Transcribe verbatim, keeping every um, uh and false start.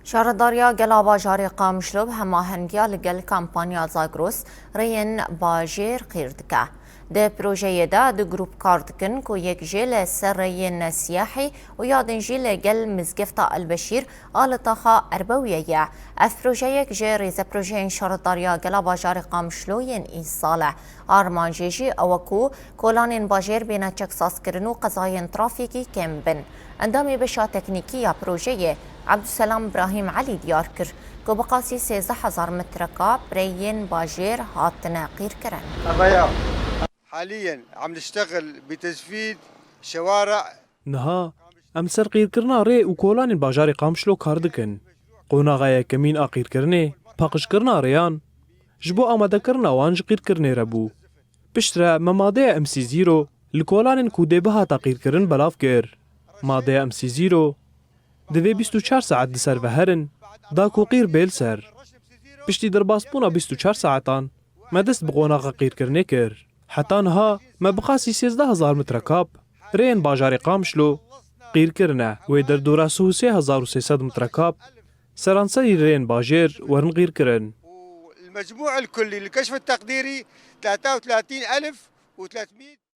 Şaredariya Gela Bajarê Qamişlo bi hemahengiya li gel kampanya Zagros rêyên bajêr qîr dike. Di projeyê de du grûp kar dikin ku yek jê li ser rêyên siyahî û ya din jî li gel Mizgefta Elbeşîr a li taxa Erbewiyê ye. Ev projeyek ji rêzeprojeyên Şaredariya Gela Bajarê Qamişlo yên îsal e. Armanc jê jî ew e ku kolanên bajêr bêne çeksazkirin û qezayên trafîkî kêm bin. Endamê beşa teknîkî ya projeyê Ebdulselam Brahîm Elî diyar kir ku bi qasî sêzdeh hezar metrekab rêyên bajêr hatine qîrkirin. حاليا عم نشتغل بتجفيد شوارع. Niha em li ser qîrkirina rê û kolanên bajarê Qamişlo kar dikin. Qonaxa yekemîn a qîrkirinê paqijkirina rêyan ji bo amadekirina wan ji qîrkirinê re bû. Piştre me madeya M C zero li kolanên ku dê bihata qîrkirin belav kir. Madeya M C zero divê bîst û çar saet di ser ve herin, da ku qîr bê li ser. Piştî derbasbûna bîst û çar saetan, me dest bi qonaxa qîrkirinê kir. Heta niha me bi qasî sêzdeh hezar metrekab rêyên bajarê Qamişlo qîr kirine. Wê derdora sih û sê hezar û sê sed metrekab seranserî rêyên bajêr werin qîrkirin. والمجموع الكلي للكشف التقديري ثلاثة وثلاثين ألف وثلاثمية.